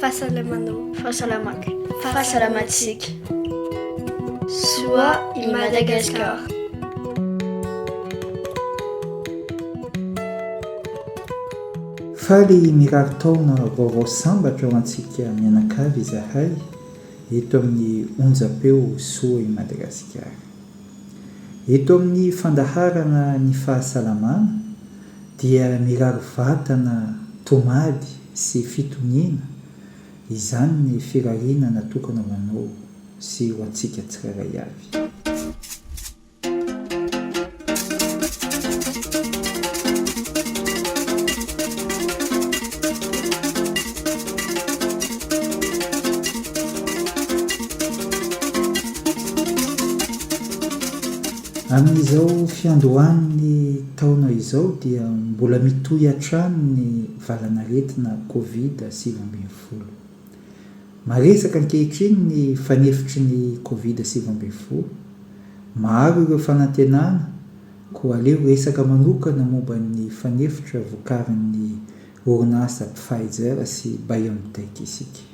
Fahasalamanao. Fahasalamako. Fahasalamantsika. Soa i Madagascar. Faly mirary taona vaovao sambatra ho antsika mianakavy izahay eto amin'ny onjam-peo Soa i Madagasikara. Eto amin'ny fandaharana ny fahasalamana dia mirary vatana tomady sy fitoniana, izany ny firariana natokana ho anao sy ho antsika tsirairay avy. Amin'izao fiandohan'ny taona izao dia mbola mitohy hatrany ny valanaretina Covid 19. Maresaka ankehitriny ny fanefitry ny Covid 19. Maro ireo fanantenana, koa aleo resaka manokana momba ny fanefitra vokarin'ny orinasa Pfizer sy BioNTech isika.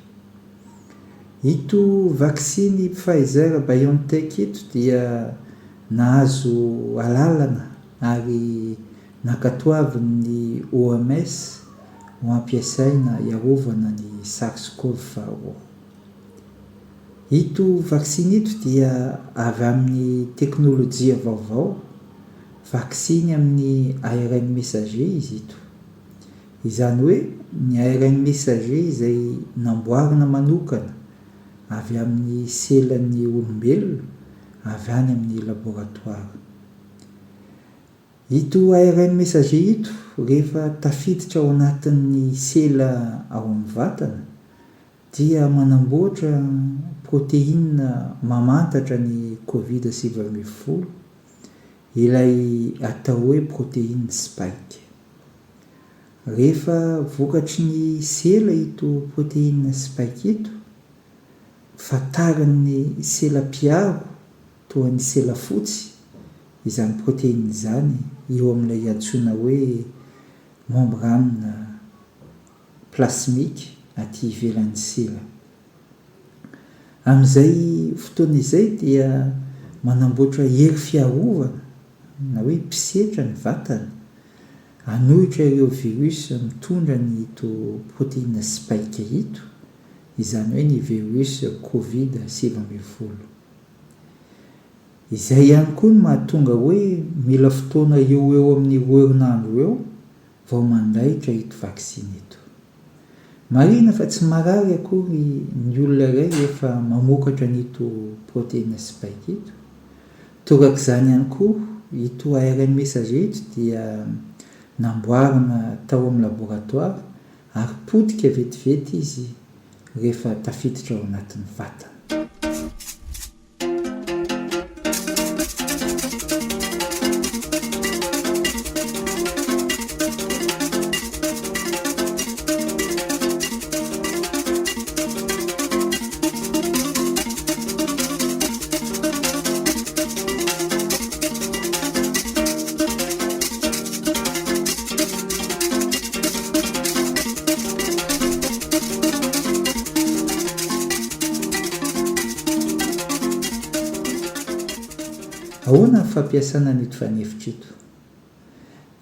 Ito vaksiny Pfizer BioNTech ito dia nahazo alalana ary nankatoavin'ny OMS ho ampiasaina hiarovana ny SARS-CoV faharoa. Ito vaksiny ito dia avy amin'ny teknolojia vaovao, vaksiny amin'ny ARN messager izy ito. Izany hoe ny ARN messager izay namboarina manokana avy amin'ny selan'ny olombelona avy any amin'ny laboratoara. Ito ARN messager ito rehefa tafiditra ao anatin'ny sela ao amin'ny vatana dia manamboatra protéine mamantatra ny covid 19 ilay atao hoe protéine spike. Rehefa vokatry ny sela ito protéine spike ito, fantarin'ny sela mpiaro toa ny sela fotsy izany protéine izany eo amin'ilay antsoina hoe membrane plasmique aty ivelan'ny sela. Amin'izay fotoana izay dia manamboatra hery fiarovana na hoe mpisetra ny vatana hanohitra ireo virus mitondra ny ito protéine spike ito, izany hoe ny virus covid 19. Izay ihany koa no mahatonga hoe mila fotoana eo ho eo amin'ny roa herinandro eo vao mandaitra ito vaksiny ito. Marihina fa tsy marary akory ny olona iray rehefa mamokatra an'ito protéine spike ito. Torak'izany ihany koa, ito ARN messager ito dia namboarina tao amin'ny laboratoara ary potika vetivety izy rehefa tafiditra ao anatin'ny vatana. Ahoana ny fampiasana an'ito fanefitra ito?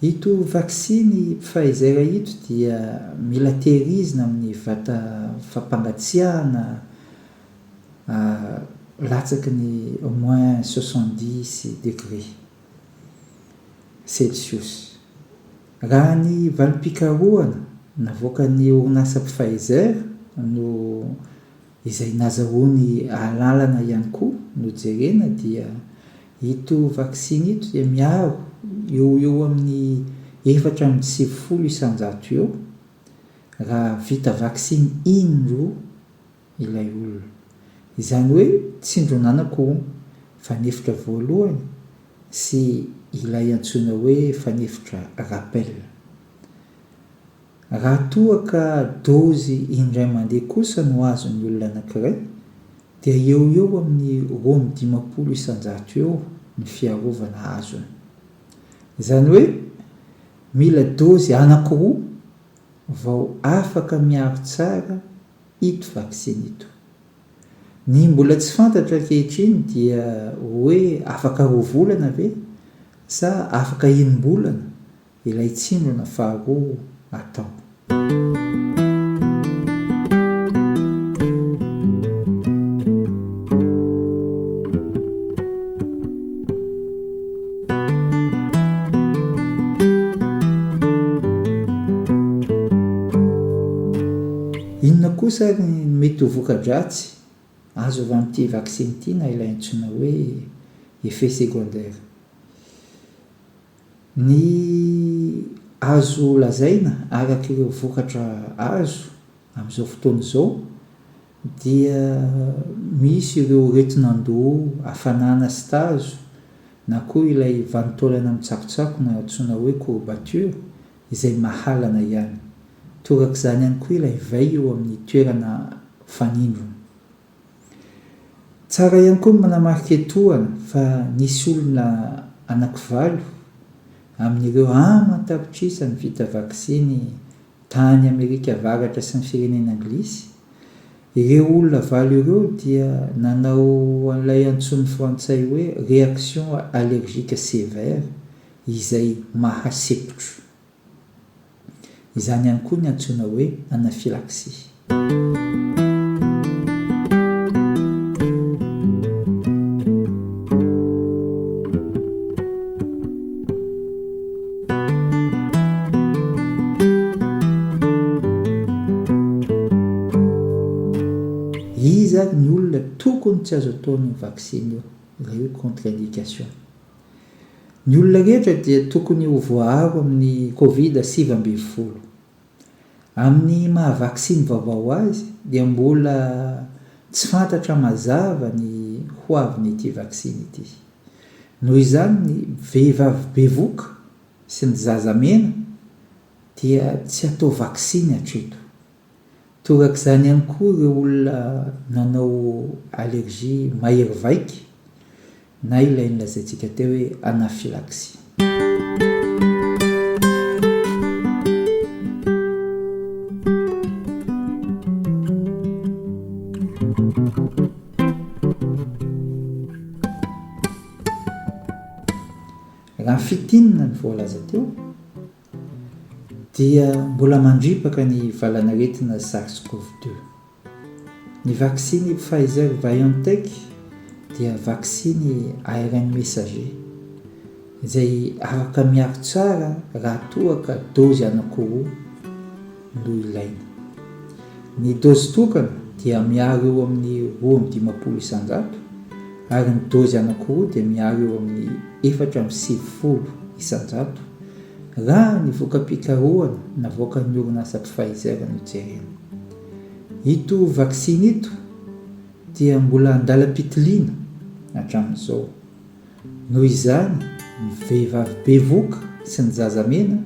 Ito vaksiny Pfizer ito dia mila tehirizina amin'ny vata fampangatsiahana latsaky ny moins soixante-dix degré celsius. Raha ny valim-pikarohana navoakan'ny orinasa Pfizer no izay nazahoany alalana ihany koa no jerena dia ito vaksiny ito dia miaro eo ho eo amin'ny 94 isan-jato eo raha vita vaksiny indroa ilay olona. Izany hoe tsindron'anako hono fanefitra voalohany sy ilay antsoina hoe fanefitra rappel. Raha toa ka dôzy indray mandeha kosa no azon'ny olona anankiray dia eo ho eo amin'ny 52% eo ny fiarovana azony. Izany hoe mila dôzy anankiroa vao afaka miaro tsara. ito vaksiny ito. Ny mbola tsy fantatra ankehitriny dia hoe afaka roa volana ve sa afaka enim-bolana ilay tsindrona faharoa atao. Inona kosa ary no mety ho voka-dratsy azo avy amin'ity vaksiny ity na ilay antsoina hoe effet secondaire? Ny azo lazaina araka ireo vokatra azo amin'izao fotoana izao dia misy ireo aretin'andoha, hafanana sy tazo na koa ilay vanin-taolana mitsakotsako na antsoina hoe courbature izay mahalana ihany. Torak'izany ihany koa ilay vay eo amin'ny toerana fanindrona. Tsara ihany koa ny manamarika etoana fa nisy olona anakivalo amin'ireo aman-tapitrisany vita vaksiny tany Amerika Avaratra sy ny firenena Anglisy. Ireo olona valo ireo dia nanao an'ilay antsoin'ny frantsay hoe réaction allergique sévère izay mahasempotra. Izany ihany koa ny antsoina hoe anaphylaxie. Iza ary ny olona tokony tsy azo atao an'io vaksiny io, ilay hoe contre-indication? Ny olona rehetra dia tokony ho voaaro amin'ny covid 19. Amin'ny maha vaksiny vaovao azy dia mbola tsy fantatra mazava ny ho avin'ity vaksiny ity. Noho izany ny vehivavy bevoka sy ny zaza mena dia tsy atao vaksiny hatreto. Torak'izany ihany koa ireo olona nanao allergie mahery vaika na ilay nolazaintsika teo hoe anaphylaxie. Raha fintinina ny voalaza teo dia mbola mandripaka ny valanaretina SARS-CoV-2. Ny vaksiny Pfizer BioNTech dia vaksiny ARN messager izay afaka miaro tsara raha toa ka dôzy anankiroa no ilaina. Ny dôzy tokana dia miaro eo amin'ny 52 isan-jato ary ny dôzy anankiroa dia miaro eo amin'ny 94 isan-jato raha ny voka-pikarohana navoakan'ny orinasa Pfizer no jerena. Ito vaksiny ito dia mbola andalam-pitiliana hatramin'izao. Noho izany, ny vehivavy bevohoka sy ny zaza mena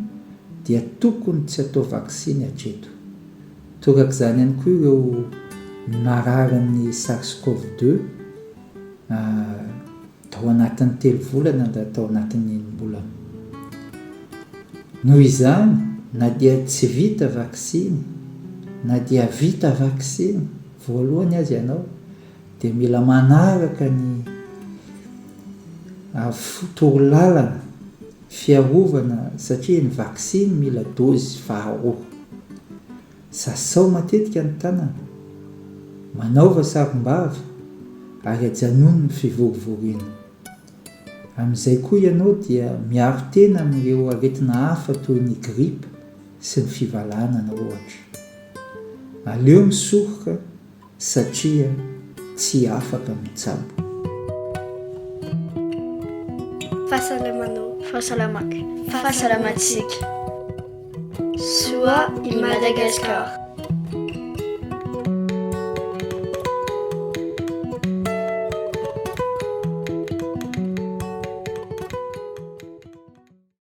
dia tokony tsy atao vaksiny hatreto. Torak'izany ihany koa ireo nararin'ny SARS-CoV 2 tao anatin'ny telo volana na tao anatin'ny enim-bolana. Noho izany, na dia tsy vita vaksiny na dia vita vaksiny voalohany aza ianao dia mila manaraka ny torolalana fiarovana satria ny vaksiny mila dôzy faharoa. Sasao matetika ny tanana, manaova sarom-bava ary ajanony ny fivorivoriana. Amin'izay koa ianao dia miaro tena amin'ireo aretina hafa toy ny gripa sy ny fivalanana ohatra. Aleo misoroka satria tsy afaka mitsabo. Fahasalamanao. Fahasalamako. Fahasalamantsika. Soa i Madagascar.